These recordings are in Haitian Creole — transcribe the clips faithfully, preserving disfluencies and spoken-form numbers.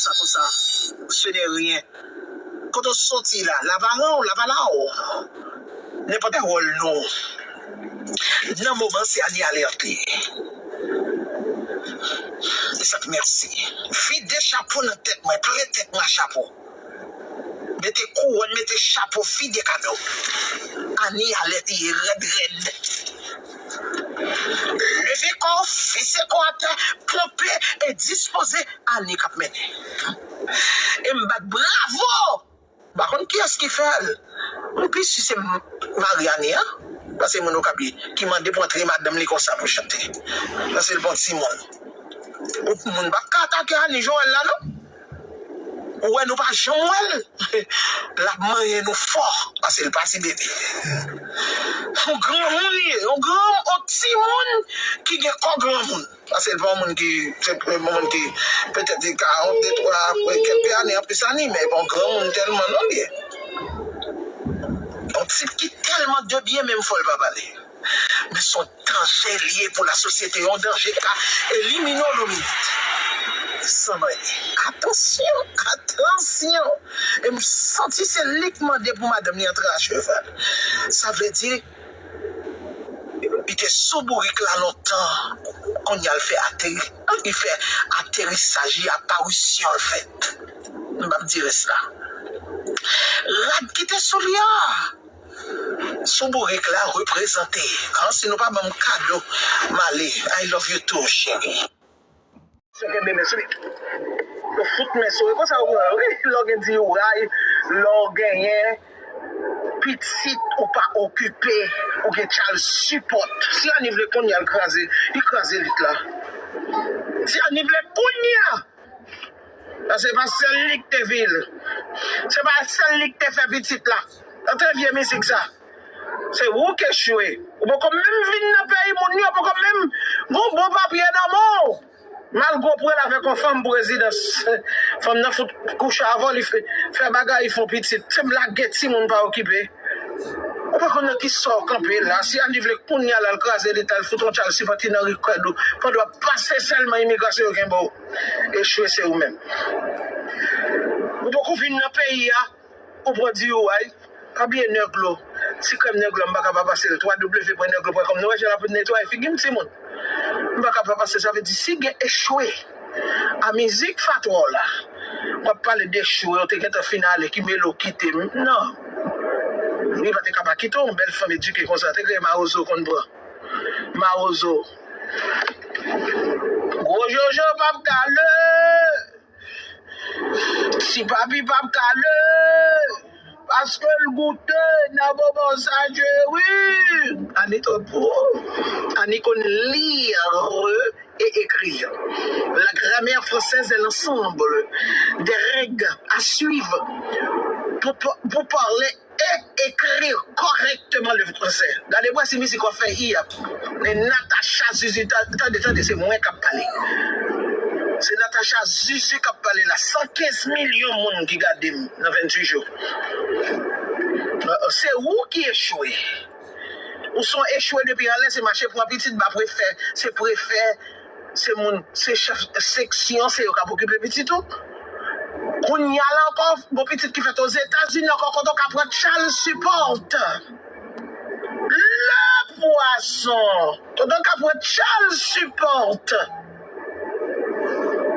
sa konsa, ce n'est rien. Kote w soti la, lavaran w, lavalaw, nenpòt wòl nou. Nan moman se Annie Alerte. E sa k mèsi. Vide chapo nan tèt mwen, plen tèt mwen a chapo. Mete kouwòn, mete chapo, vide kado. Annie Alerte ye rèd rèd. Leve kò w, fese kò atè, kanpe e dispoze. Annie k ap mennen. E m bat bravo! M pa konn kiyès ki fè l. M pi si se m-, mari Annie an. Paske moun Okap ki mande pou antre madanm li konsa pou chante. Paske l pa yon timoun. Ou moun pa ka atake Annie Joël la non. Ou wè nou pa janm wè l. L ap manyen nou fò. Paske l pa ti bebe. Yon granmoun li ye. Yon gran, yon timoun ki gen kò granmoun. Paske l pa yon moun ki, se yon moun ki, petèt li ka yon de twa, kèlke ane anplis Annie, men pa yon granmoun tèlman non li ye. Yon tip ki tèlman de byen menm fò l pa pale. Men se yon danje l ye pou lasosyete, yon danje k ka elimine w nan minit. San manye. Atansyon, atansyon. E m santi se li k mande pou madanm li antre a cheval. Sa vle di, li te sou bourik la lontan, kounye a l fè ateri-, li fè aterisaj li, aparisyon l fèt. M p ap di rès la. Rad ki te sou li a, sou bourik la reprezante. An, si nou pa ban m kado, m ale. I love you too, cheri. Se kenbe men sou li. Yo fout men sou yo. Konsa yo pran yo, wi. Lè w gen D U I, lè w genyen pitit ou pa okipe, ou gen child support. Si Annie vle kounye a l kraze, li kraze lit la. Si Annie vle kounye a, paske se pa sèl li k te vil. Se pa sèl li k te fè pitit la. Antre vye mizik sa. Se ou k echwe. Ou poko menm vin nan peyi moun yo, poko menm gon bon papye nan men w. Malgre w pran l avèk yon fanm prezidans. Fanm nan fout kouche avè w, li fè, fè bagay, li fè yon pitit. Se lage timoun pa okipe. Ou pa konn nan ki sa w kanpe la. Si Annie vle kounye a la, l kraze lit la, l fout yon child support nan rikèd ou. Pandan w ap pase sèlman imigrasyon yo kenbe w. Echwe se ou menm. Ou poko vin nan peyi a. Ou pran D U I, pa bliye Neglo. Ti krèm Neglo, m pa ka pa pase l. W W W pwen neglo pwen kòm. Nou wè jan l ap netwaye figi m, timoun. M pa ka pa pase l. Sa vle di, si gen echwe a mizik Fatwa w la, w ap pale de echwe, w te gentan fin ale, ki Melo kite m. Non. Li pa te ka pa kite w, yon bèl fanm edike konsa, te kreye mawozo konn pran. Mawozo. Gwo Jojo p ap kale. Ti papi p ap kale, paske l goute nan moman sa, cheri. Annie twò bon. Annie konn lire et écrire. La grammaire française est l'ensemble des règles à suivre pour, pour parler et écrire correctement le français. Gade mwen si mizik w ap fè i ap. Men Natacha Zuzu, ta-, tande, tande, se mwen k ap pale. Se Natacha Zuzu k ap pale la. San kenz milyon moun ki gade m nan venntuit jou. Euh, se ou ki echwe. Ou se yon echwe depi anlè, se mache pran pitit ba prefè, se prefè, se moun, se chèf seksyon, se yo k ap okipe pitit ou. Kounye a la ankò, gon pitit ki fèt Ozetazini ankò, kote w ka pran child support. Le pwason, kote w ka pran child support.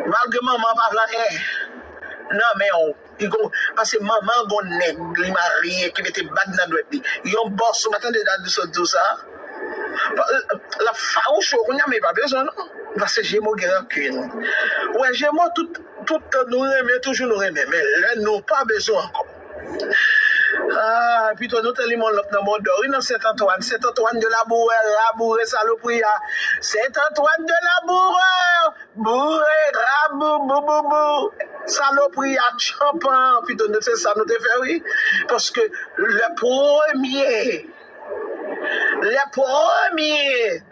Malgre manman an pa vle anyen nan men w. Li gon, paske manman an gon nèg li marye ki mete bag nan dwèt li. Yon bòs, ou pa tande dat sot di w sa? Pa, l ap fawouche w kounye a, men li pa bezwen w non. Paske Jemo gen rankin. Ou wè Jemo, tout, tout tan nou renmen, toujou nou renmen. Men lè nou pa bezwen w ankò. Ah, pito nou te limon lòt nan Mòn Dò, wi, nan Sent Antwàn. Sent Antwàn de Labourè, Labourè, salopri a. Sent Antwàn de Labourè! Boure, rabou, bou, bou, bou. Salopri a tchanpan, pito nou se sa nou te fè, wi. Paske le premye, le premye